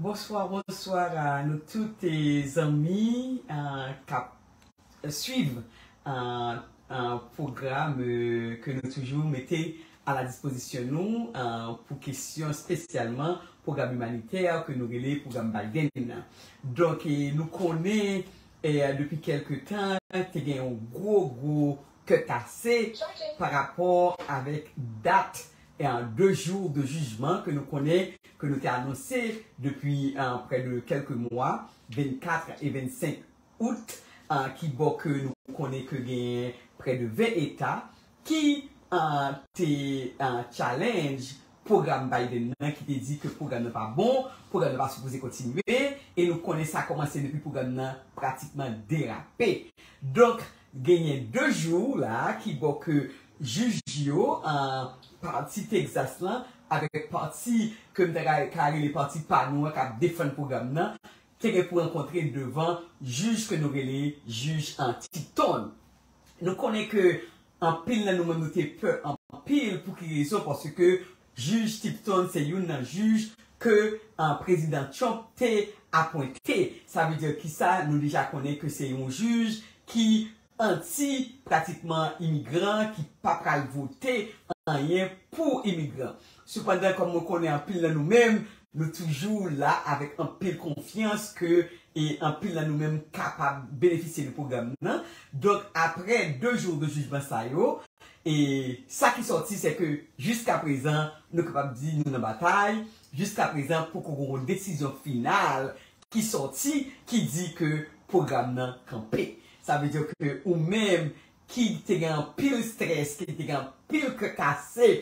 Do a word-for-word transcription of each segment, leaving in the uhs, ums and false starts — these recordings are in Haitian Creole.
Bonswa, bonswa a nou tout, e, zanmi, a, k ap swiv, a, a, pwogram, e, ke nou toujou mete a la dispozisyon nou, a, pou kesyon espesyalman pwogram imanitè ke nou rele pwogram Biden nan. Donk, e, nou konnen, e, depi kèlke tan, te gen yon gwo, gwo kè kase pa rapò avèk dat, e, de jou de jijman ke nou konnen, ke nou te anonse depi, e, prè de kèlke mwa, vennkat e vennsenk out, e, ki bò ke nou konnen ke genyen prè de ven eta ki, e, te, e, challenge pwogram Biden nan, ki te di ke pwogram nan pa bon, pwogram nan pa sipoze kontinye, e nou konnen sa kòmanse depi pwogram nan pratikman derape. Donk, genyen de jou la ki bò ke jij yo, e, pati Texas lan, avèk pati ke m ta ka, ka rele pati pa nou an, k ap defann pwogram nan, te gen pou rankontre devan jij ke nou rele jij, e, Tipton. Nou konnen ke anpil nan nou menm nou te pè anpil. Pou ki rezon? Paske jij Tipton se youn nan jij ke, e, prezidan Trump te apwente. Sa vle di ki sa? Nou deja konnen ke se yon jij ki anti, pratikman, imigran, ki pa pral vote anyen pou imigran. Sepandan, kòm mwen konnen anpil nan nou menm, nou toujou la avèk anpil konfyans ke, e, anpil nan nou menm kapab benefisye de pwogram nan. Donk, aprè de jou de jijman sa yo, e sa ki sòti, se ke jiska prezan, nou kapab di nou nan batay. Jiska prezan, poko gen yon desizyon final ki sòti, ki di ke pwogram nan kanpe. Sa vle di ke ou menm ki te gen anpil strès, ki te gen anpil kè kase,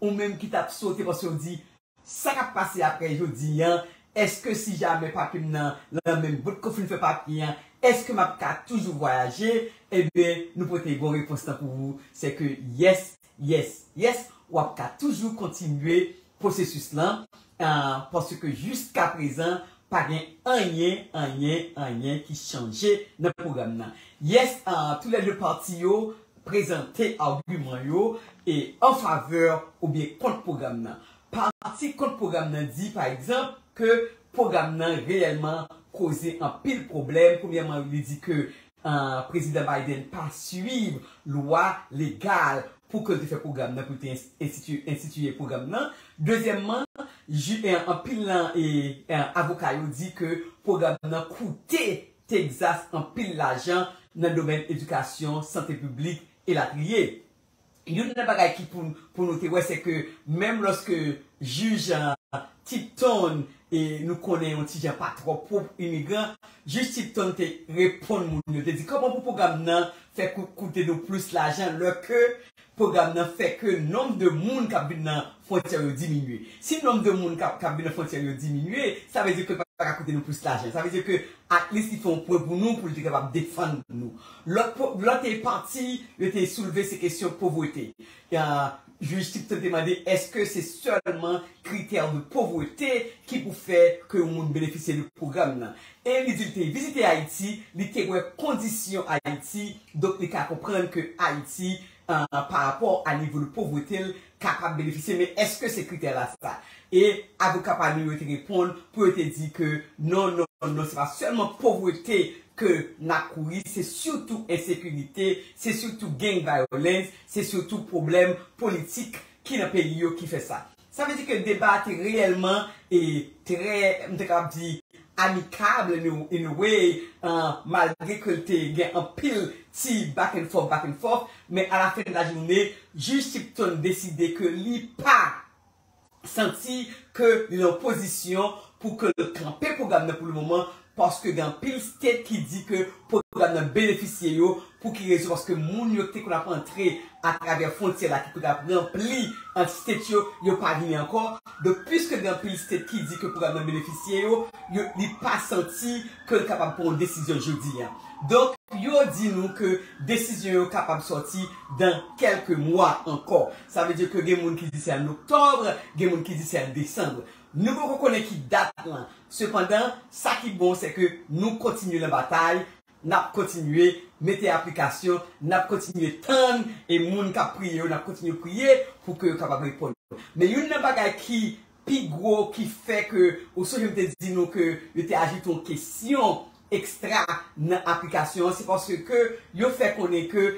ou menm ki t ap sote paske w di, sa k ap pase aprè jodi an? Èske si jamè papye m nan, nan men m, bout kou fin fè papye an, èske m ap ka toujou vwayaje? Ebyen, nou pote bon repons lan pou ou, se ke yes, yes, yes, w ap ka toujou kontinye pwosesis lan, e, paske jiska prezan, pa gen anyen, anyen, anyen ki chanje nan pwogram nan. Yes, e, toulède pati yo prezante agiman yo, e, an favè oubyen kont pwogram nan. Pati kont pwogram nan di, pa egzanp, ke pwogram nan reyèlman koze anpil pwoblèm. Premyèman, li di ke, e, prezidan Biden pa swiv lwa legal pou ke l te fè pwogram nan, pou l te ins-, enstiti-, enstitiye pwogram nan. Dezyèmman, ji-, e, anpil nan, e, e, avoka yo di ke pwogram nan koute Texas anpil lajan nan domèn edikasyon, sante piblik, elatriye. Youn nan bagay ki pou, pou nou te wè, se ke menm lòske jij, e, Tipton, e nou konnen yon ti jan pa twò pwòp imigran, jij Tipton te reponn moun yo, te di, kòman pou pwogram nan fè kou-, koute nou plis lajan, lè ke pwogram nan fè ke nonb de moun k ap vin nan fwontyè yo diminye? Si nonb de moun k ap, k ap vin nan fwontyè yo diminye, sa vle di ke l pa ka koute nou plis lajan. Sa vle di ke at least li fè yon pwen pou nou, pou l te kapab defann nou. Lòt po-, lòt, e, pati, yo te soulve se kesyon povrete. E, jij Tipton te mande, èske se sèlman kritè de povrete ki pou fè ke yon moun benefisye de pwogram nan? E li di l te vizite Ayiti, li te wè kondisyon Ayiti, donk li ka konprann ke Ayiti, e, pa rapò a nivo de povrete l, kapab benefisye, men èske se kritè la sa? E avoka pa nou yo te reponn pou yo te di ke non, non, non, se pa sèlman povrete ke n ap kouri, se sitou ensekirite, se sitou gang violence, se sitou pwoblèm politik ki nan peyi yo ki fè sa. Sa vle di ke deba a te reyèlman e trè, m te kapab di, amikab, in a, in a way, e, malgre ke l te gen anpil ti back and forth, back and forth, men a la fen de la jounen, jij Tipton deside ke li pa santi ke li nan pozisyon pou ke l kanpe pwogram nan pou le moman, paske gen anpil state ki di ke pwogram nan benefisye yo. Pou ki rezon? Paske moun yo ki te konn ap antre atravè fwontyè la, ki konn ap ranpli ant state yo, yo pa vini ankò. Donk, piske gen anpil state ki di ke pwogram nan benefisye yo, yo, li pa santi ke l kapab pran yon desizyon jodi a. Donk, yo di nou ke desizyon yo kapab sòti dan kèlke mwa ankò. Sa vle di ke gen moun ki di se an oktòb, gen moun ki di se an desanm. Nou poko konnen ki dat lan. Sepandan, sa ki bon, se ke nou kontinye nan batay, n ap kontinye mete aplikasyon, n ap kontinye tann, e moun k ap priye yo, n ap kontinye priye pou ke yo kapab reponn. Men youn nan bagay ki pi gwo ki fè ke, ou sonje m te di nou ke yo te ajoute yon kesyon ekstra nan aplikasyon an, se paske yo fè konnen ke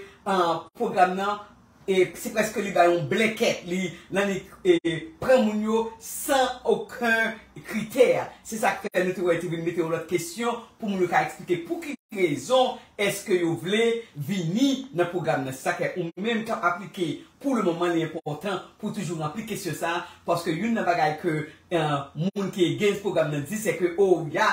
pwogram nan e se prèske li bay yon blanket, li nan li e, pran moun yo san okenn kritè. Se sa k fè nou te wè te vin mete yon lòt kesyon pou moun yo ka eksplike pou ki rezon èske yo vle vini nan pwogram nan. Se sa k fè ou menm k ap aplike pou le moman li enpòtan pou toujou ranpli kesyon sa a, paske youn nan bagay ke uh, moun ki against pwogram nan di se ke oh ya,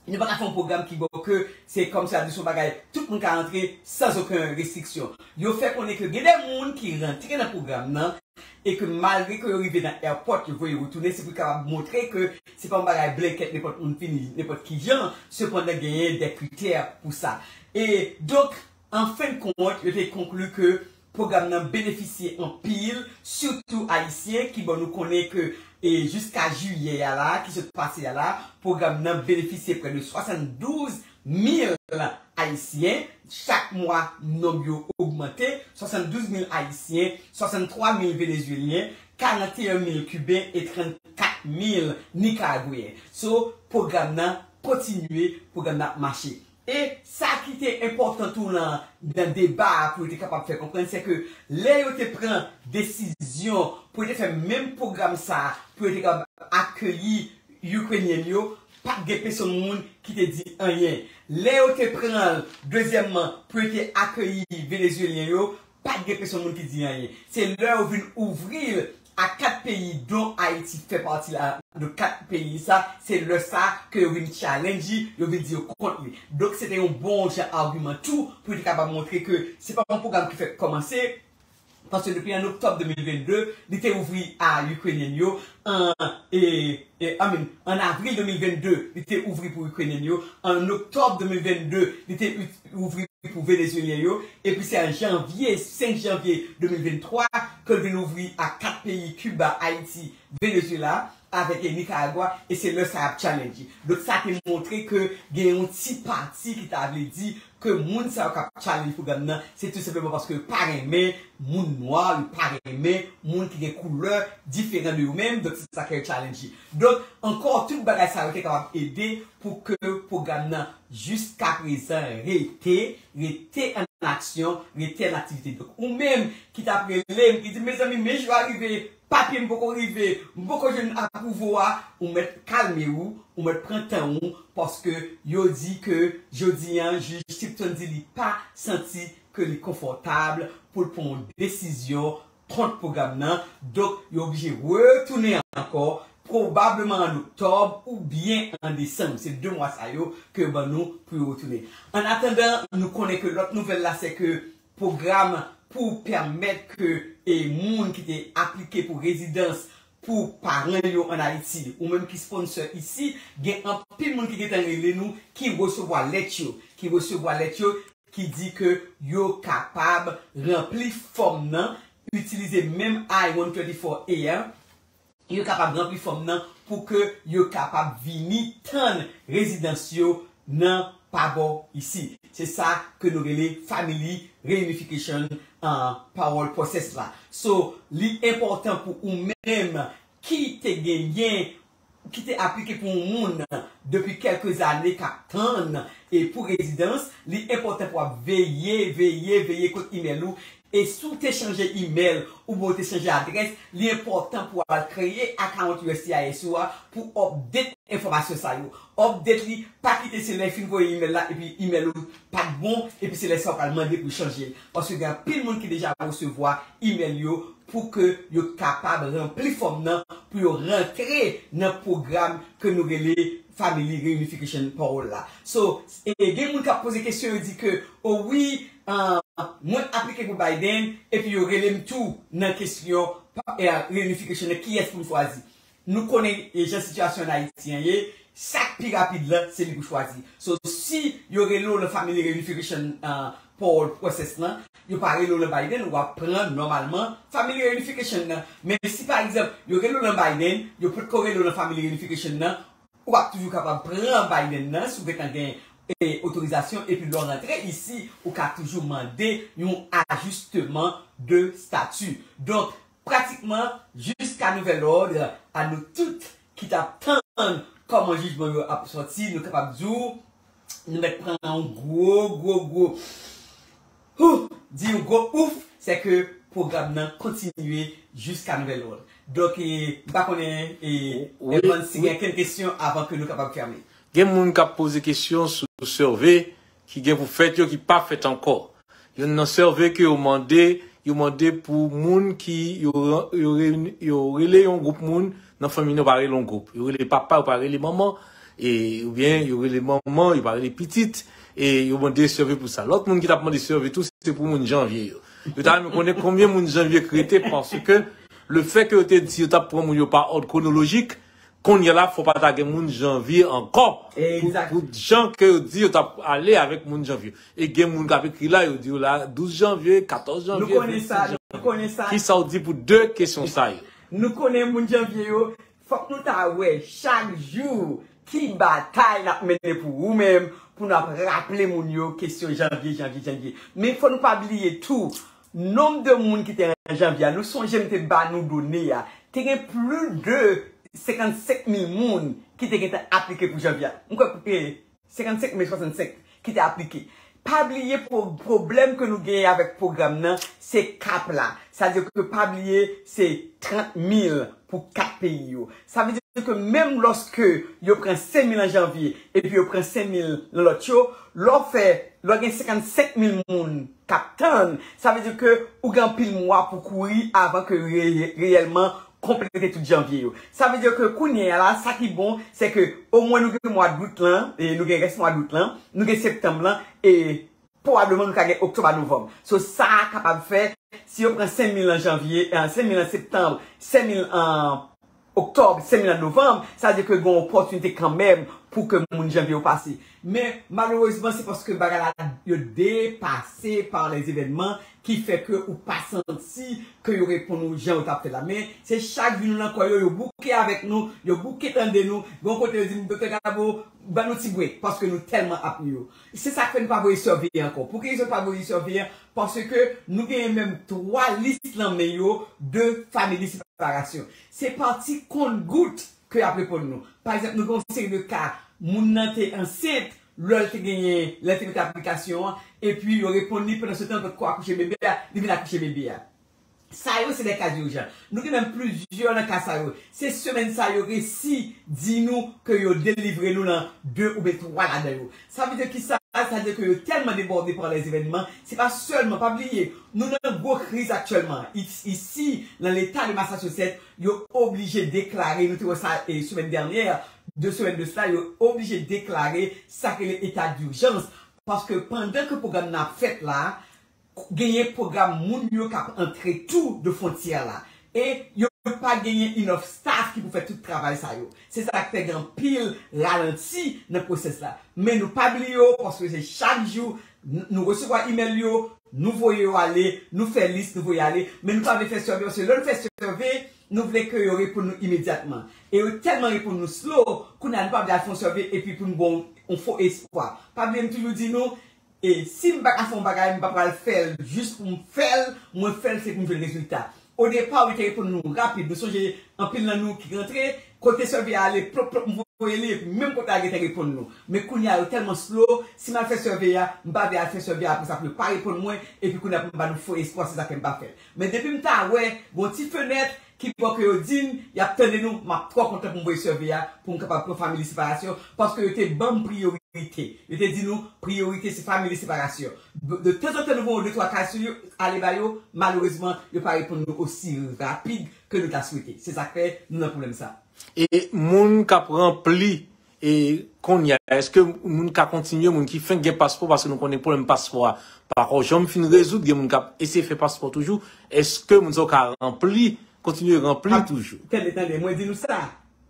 nou pa ka fè yon pwogram ki bon ke se kòmsi a di se yon bagay tout moun ka rantre san okenn restriksyon. Yo fè konnen ke gen de moun ki rantre nan pwogram nan e ke malgre ke yo rive nan airport, yo voye retounen, se pou kapab montre ke se pa yon bagay blanket nenpòt moun vini nenpòt ki jan, sepandan genyen de kritè pou sa. E donk, an fen de kont, yo te konkli ke pwogram nan benefisye anpil, sitou ayisyen, ki bon nou konnen ke e jiska jiyè a la, ki sot pase a la, pwogram nan benefisye prè de swasanndouz mil ayisyen. Chak mwa, nonb yo ogmante, swasanndouz mil ayisyen, swasanntwa mil venezuelyen, karanteyen mil kiben e trannkat mil nikaragweyen. So, pwogram nan kontinye, pwogram nan ap mache. E sa ki te enpòtan tou nan, nan deba a pou yo te kapab fè konprann, se ke lè yo te pran desizyon pou yo te fè menm pwogram sa a, pou yo te kapab akeyi Ukrainian yo, pa t gen pèsonn moun ki te di anyen. Lè yo te pran l, dezyèmman, pou yo te akeyi Venezuelyen yo, pa t gen pèsonn moun ki di anyen. Se lè yo vin ouvri l a kat peyi, don Ayiti fè pati la, de kat peyi sa, se lè sa ke yo vin challenge li, yo vin di yo kont li. Donk, se te yon bon jan agiman tou pou li te kapab montre ke se pa yon pwogram ki fèk kòmanse, paske depi an oktòb de mil vennde, li te ouvri a Ukrainian yo, an, e, e, I mean, an avril de mil vennde, li te ouvri pou Ukrainian yo, an oktòb de mil vennde, li te ouvri pou Venezuelyen yo, epi se an janvye, senk janvye de mil venntwa, ke l vin ouvri a kat peyi, Kiba, Ayiti, Venezuela, avèk Nicaragua, e se lè sa y ap challenge. Donk sa te montre ke gen yon ti pati ki ta vle di ke moun sa yo k ap challenge pwogram nan, se tou senpleman paske yo pa renmen moun nwa, yo pa renmen moun ki gen koulè diferan de yo menm, donk se sa k fè yo challenge. Donk, ankò, tout bagay sa yo te kapab ede pou ke pwogram nan jiska prezan rete, rete an aksyon, rete an aktivite. Donk, ou menm ki t ap rele m, ki di, mezanmi, men jou a rive, papye m poko rive, m poko jwenn apwouvo a, ou mèt kalme w, ou mèt pran tan w, paske yo di ke jodi a, jij Tipton di li pa santi ke li konfòtab pou l pran yon desizyon kont pwogram nan, donk yo oblije retounen ankò, pwobableman an oktòb oubyen an desanm. Se de mwa sa yo ke yo ban nou pou yo retounen. An atandan, nou konnen ke lòt nouvèl la, se ke pwogram pou pèmèt ke e moun ki te aplike pou rezidans pou paran yo an Ayiti, ou menm ki sponsor isi, gen anpil moun ki gentan rele nou, ki resevwa lèt yo, ki resevwa lèt yo, ki di ke yo kapab ranpli fòm nan, itilize menm I one thirty-four A a, yo kapab ranpli fòm nan pou ke yo kapab vini tann rezidans yo nan pa bò isi. Se sa ke nou rele family reunification, uh, parole process la. So, li enpòtan pou ou menm ki te genyen, ki te aplike pou yon moun depi kèlke zane k ap tann e pou rezidans, li enpòtan pou w ap veye, veye, veye kot imèl ou. E si w te chanje imèl oubyen w te chanje adrès, li enpòtan pou w al kreye account U S C I S ou a pou update enfòmasyon sa yo. Update li, pa kite se lè fin voye imèl la epi imèl ou pa t bon, epi se lè sa w pral mande pou chanje l. Paske gen anpil moun ki deja resevwa imèl yo pou ke yo kapab ranpli fòm nan pou yo rantre nan pwogram ke nou rele Family Reunification Parole la. So, e gen moun k ap poze kesyon, yo di ke, o wi, ah, mwen aplike pou Biden, epi yo rele m tou nan kesyon pa, e, reunification nan, kiyès pou m chwazi. Nou konnen, e, jan sitiyasyon an Ayiti an ye, sa k pi rapid la, se li pou chwazi. So, si yo rele w nan Family Reunification, ah, Parole process lan, yo pa rele w nan Biden, w ap pran nòmalman Family Reunification nan. Men si pa egzanp, yo rele w nan Biden, yo potko rele w nan Family Reunification nan, w ap toujou kapab pran Biden nan si w gentan gen, e, otorizasyon, epi lè w rantre isi, ou ka toujou mande yon ajisteman de stati. Donk, Pratikman jiska nouvèl òd, a nou tout ki t ap tann kòman jijman yo ap sòti, nou kapab di w, nou mèt pran yon gwo, gwo, gwo, huh, di yon gwo ouf, se ke pwogram nan kontinye jiska nouvèl òd. Donk, e, m pa konnen, e, Evans, si gen kenn kesyon avan ke nou kapab fèmen. Gen moun k ap poze kesyon sou sève ki gen pou fèt yo ki pa fèt ankò. Youn nan sève ke yo mande, yo mande pou moun ki yo, yo, reyini- yo rele yon gwoup moun nan fanmi nou pa rele yon gwoup. Yo rele papa, yo pa rele manman, e, oubyen yo rele manman, yo pa rele pitit, e yo mande sève pou sa. Lòt moun ki t ap mande sève tou, se pou moun janvye yo. Yo ta renmen konnen konbyen moun janvye k rete, paske le fè ke yo te di yo t ap pran moun yo pa òd kwonolojik, kounye a la, fò pa ta gen moun janvye ankò. Pou, pou jan ke yo di yo t ap ale avèk moun janvye. E gen moun k ap ekri la, yo di yo la douz janvye, katòz janvye, vensis janvye. Nou konnen sa, nou konnen sa. Kisa w di pou de kesyon sa yo? Nou konnen moun janvye yo, fòk nou ta wè chak jou ki batay n ap mennen pou ou menm, pou n ap raple moun yo kesyon janvye, janvye, janvye. Men fò nou pa bliye tou, nonb de moun ki te an janvye a, nou sonje m te ba nou done a, te gen plis de senkannsenk mil moun ki te gentan aplike pou janvye a. M kwè ke senkannsenk mil swasannsenk ki te aplike. Pa bliye pwo- pwoblèm ke nou genyen avèk pwogram nan, se kap la. Sa vle di ke pa bliye, se trant mil pou kat peyi yo. Sa vle di ke menm lòske yo pran senk mil an janvye, epi yo pran senk mil nan lòt yo, lè w fè, lè w gen senkannsenk mil moun k ap tann, sa vle di ke ou gen anpil mwa pou kouri avan ke re- reyèlman konplete tout janvye yo. Sa vle di ke kounye a la, sa ki bon, se ke omwen nou gen mwa dout lan, e nou gen rès mwa dout lan, nou gen septanm lan, e pwobableman nou ka gen oktòb a novanm. So, sa a kapab fè, si yo pran senk mil an janvye, e, senk mil an septanm, senk mil an oktòb, senk mil an novanm, sa vle di ke gen yon opòtinite kanmenm pou ke moun janvye yo pase. Men, malerezman, se paske bagay la yo depase pa lèzevènman ki fè ke ou pa santi ke yo reponn ou jan yo t ap fè la. Men, se chak jou nou nan kò yo, yo bouke avèk nou, yo bouke tande nou. Gon kote yo di m, "Doktè Gabo, ban nou ti brek, paske nou tèlman ap nou yo." Se sa k fè nou pa voye sève ankò. Poukisa nou pa voye sève a? Paske nou genyen menm twa lis nan men yo de famili separasyon. Se pa ti kont gout ke y ap reponn nou. Pa egzanp, nou gen yon seri de ka, moun nan te ansent, lè l te genyen, lè l te mete aplikasyon an, epi yo reponn li pandan se tan l potko akouche bebe a, li vin akouche bebe a. Sa yo se de ka ijan. Nou gen menm plizyè nan ka sa yo. Se semèn sa yo resi di nou ke yo delivre nou nan de oubyen twa ladan yo. Sa vle di ki sa? Sa vle di ke yo tèlman debòde pa lèzevènman. Se pa sèlman, pa bliye, nou nan gwo kriz aktyèlman. Is- isi, nan leta de Massachusetts, yo oblije deklare, nou te wè sa, e, semèn dènyè, de semèn de sila, yo oblije deklare sa k rele eta dijans. Paske pandan ke pwogram nan ap fèt la, genyen pwogram moun yo k ap antre tou de fwontyè la. E yo pa genyen enough staff ki pou fè tout travay sa yo. Se sa k fè gen anpil ralanti nan pwosès la. Men nou pa bliye yo, paske se chak jou n- nou resevwa imèl yo, nou voye yo ale, nou fè lis, nou voye ale, men nou pa vle fè sève, paske lè nou fè sève, nou vle ke yo reponn nou imedyatman. E yo tèlman reponn nou slow, kounye a nou pa vle al fè yon sève epi pou nou ba w yon fo espwa. Pa bliye m toujou di nou, e si m pa ka fè yon bagay, m pa pral fè l jis pou m fè l, mwen fè l se pou m jwenn rezilta. Odepa, yo te reponn nou rapid. Nou sonje anpil nan nou ki rantre, kote sève a ale, plop, plop, m voye li, epi menm kote a gentan reponn nou. Men kounye a, yo tèlman slow, si m al fè sève a, m pa vle al fè sève a, apre sa pou yo pa reponn mwen, epi kounye a pou m ba nou fo espwa, se sa k fè m pa fè l. Men depi m ta wè, gon ti fenèt, ki bò ke yo di m, y ap tande nou, m ap twò kontan pou m voye sève a, pou m kapab pran famili separasyon, paske yo te ban m priyorite. Yo te di nou, priyorite se famili separasyon. De, de tanzantan nou voye de twa ka sou yo, ale ba yo, malerezman, yo pa reponn nou osi rapid ke nou ta swete. Se sa k fè nou nan pwoblèm sa. E moun k ap ranpli, e kounye a, èske moun ka kontinye, moun ki fenk gen paspò, paske nou konnen pwoblèm paspò a pako janm fin rezoud, gen moun k ap eseye fè paspò toujou, èske moun sa yo ka ranpli, kontinye ranpli toujou? Tande, tande, mwen di nou sa,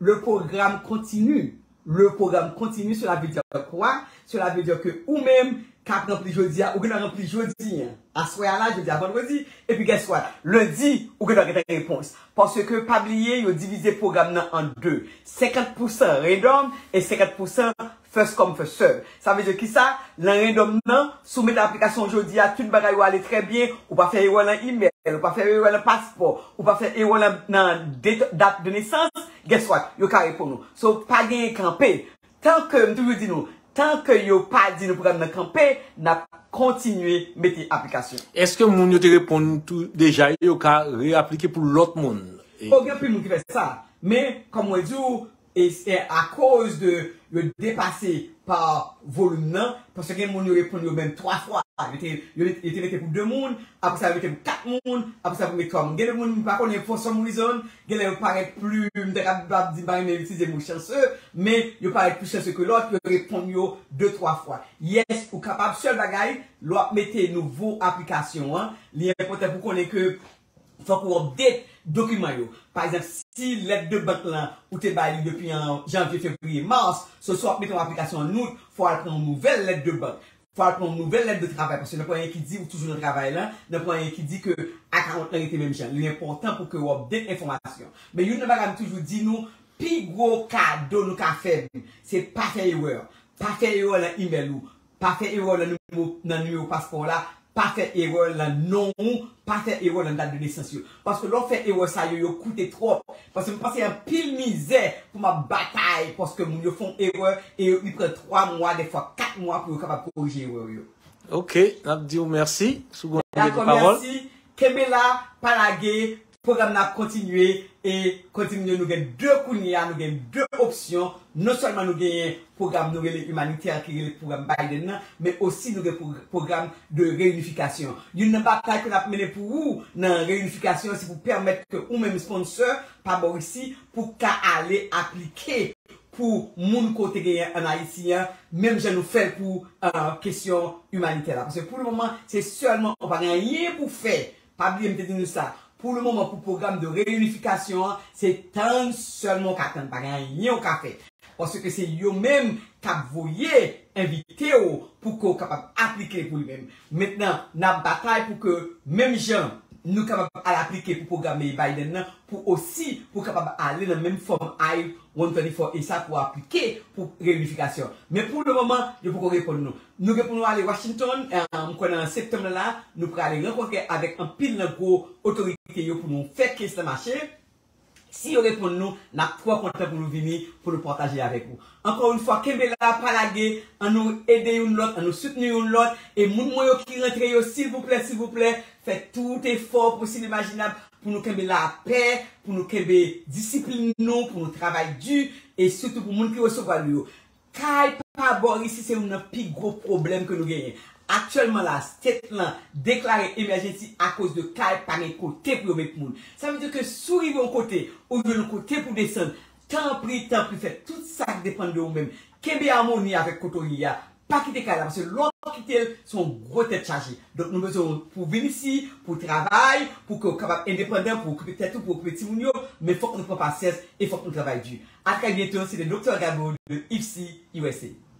le pwogram kontini. Le programme continue, cela veut dire quoi? Cela veut dire que ou menm k ap ranpli jodi a, ou gen dwa ranpli jodi a, aswè a la, jodi a vandredi, epi guess what? Lendi, ou gen dwa gen repons. Paske pa bliye, yo divize pwogram nan an de. Senkant pousan random e senkant pousan first come, first serve. Sa vle di kisa? Nan random nan, si w mete aplikasyon jodi a, tout bagay yo ale trè byen, ou pa fè erè nan imèl, ou pa fè erè nan paspò, ou pa fè erè nan, nan date, dat de nesans, guess what? Yo ka reponn ou. So, pa genyen kanpe. Tan ke, m toujou di nou, tan ke yo pa di nou pwogram nan kanpe, n ap kontinye mete aplikasyon. Èske moun yo te reponn tou deja, yo ka reaplike pou lòt moun? E o, gen anpil moun ki fè sa. Men, kòm mwen di w, e, e akoz de yo depase pa volim nan, paske gen moun yo reponn yo menm twa fwa. Yo te, yo, yo te mete pou de moun, apre sa yo mete pou kat moun, apre sa pou mete twa moun. Gen de moun m pa konnen for some reason, genlè yo parèt pli, m te kapab di m pa renmen itilize mo chanse, men yo parèt pli chanse ke lòt, yo reponn yo de twa fwa. Yes, ou kapab, sèl bagay, lè w ap mete nouvo aplikasyon an, li enpòtan pou konnen ke fòk ou update dokiman yo. Pa egzanp, si lèt de bank lan ou te bay li depi an janvye, fevriye, mas, so, si w ap mete yon aplikasyon an out, fò w al pran yon nouvèl lèt de bank. Fò w al pran yon nouvèl lèt de travay, paske nan pwen anyen ki di ou toujou nan travay lan, nan pwen anyen ki di ke akawont lan rete menm jan. Li enpòtan pou ke w update enfòmasyon. Men youn nan bagay m toujou di nou, pi gwo kado nou ka fè, se pa fè erè. Pa fè erè nan imèl ou. Pa fè erè nan nimewo, nan nimewo paspò w la. Pa fè erè nan non ou. Pa fè erè nan dat de nesans yo. Paske lè w fè erè sa yo, yo koute twòp. Paske m pase anpil mizè pou m ap batay, paske moun yo fè yon erè e yo, li pran twa mwa, dèfwa kat mwa pou yo kapab korije erè yo. Ok, n ap di w mèsi. Si w gen yon dènye pawòl. Dakò, mèsi. Kenbe la, pa lage. Pwogram nan ap kontinye e kontinye. Nou gen de kounye a, nou gen de opsyon. Non sèlman nou genyen pwogram nou rele imanitè ki rele pwogram Biden nan, men osi nou gen pwo-, pwogram de reyinifikasyon. Youn nan batay ke n ap mennen pou ou nan reyinifikasyon, se pou pèmèt ke ou menm sponsor pa bò isi pou ka ale aplike pou moun ke w te genyen ann Ayiti an, menm jan nou fè l pou, euh, kesyon imanitè la. Paske pou le moman, se sèlman ou pa gen anyen pou fè. Pa bliye m te di nou sa. Pou le moman, pou pwogram de reyinifikasyon an, se tann sèlman w ka tann, pa gen anyen w ka fè. Paske se yo menm k ap voye envite w pou ke w kapab aplike pou li menm. Mentnan, n ap batay pou ke menm jan nou kapab al aplike pou pwogram Biden nan, pou osi pou kapab ale nan menm fòm I one thirty-four A sa pou aplike pou reyinifikasyon. Men pou le moman, yo poko reponn nou. Nou gen pou nou ale Washington, eh, m kwè nan septanm nan la, nou prale rankontre avèk anpil nan gwo otorite yo pou nou fè kes la mache. Si yo reponn nou, n ap twò kontan pou nou vini, pou nou pataje avèk ou. Ankò yon fwa, kenbe la, pa lage, ann nou ede youn lòt, ann nou soutni youn lòt, e moun mwen yo ki rantre yo, silvouplè, silvouplè, fè tout efò posib e imajinab pou nou kenbe lapè, pou nou kenbe disiplin nou, pou nou travay di, e sitou pou moun ki resevwa nou yo. Kay pa bò isi se youn nan pi gwo pwoblèm ke nou genyen. Aktyèlman la, state lan deklare emergency akoz de kay pa gen kote pou yo met moun. Sa vle di ke si w rive yon kote, ou jwenn yon kote pou desann, tanpri, tanpri, fè tout sa k depann de ou menm. Kenbe amoni avèk kote w ye a. Pa kite kay la, paske lè w kite l, se yon gwo tèt chaje. Donk, nou bezwen w pou vin isi, pou travay, pou ke w kapab endepandan, pou okipe tèt ou, pou okipe timoun yo, men fòk nou pran pasyans e fòk nou travay di. A trè byento, se te Doktè Gabo de IFSI U S A.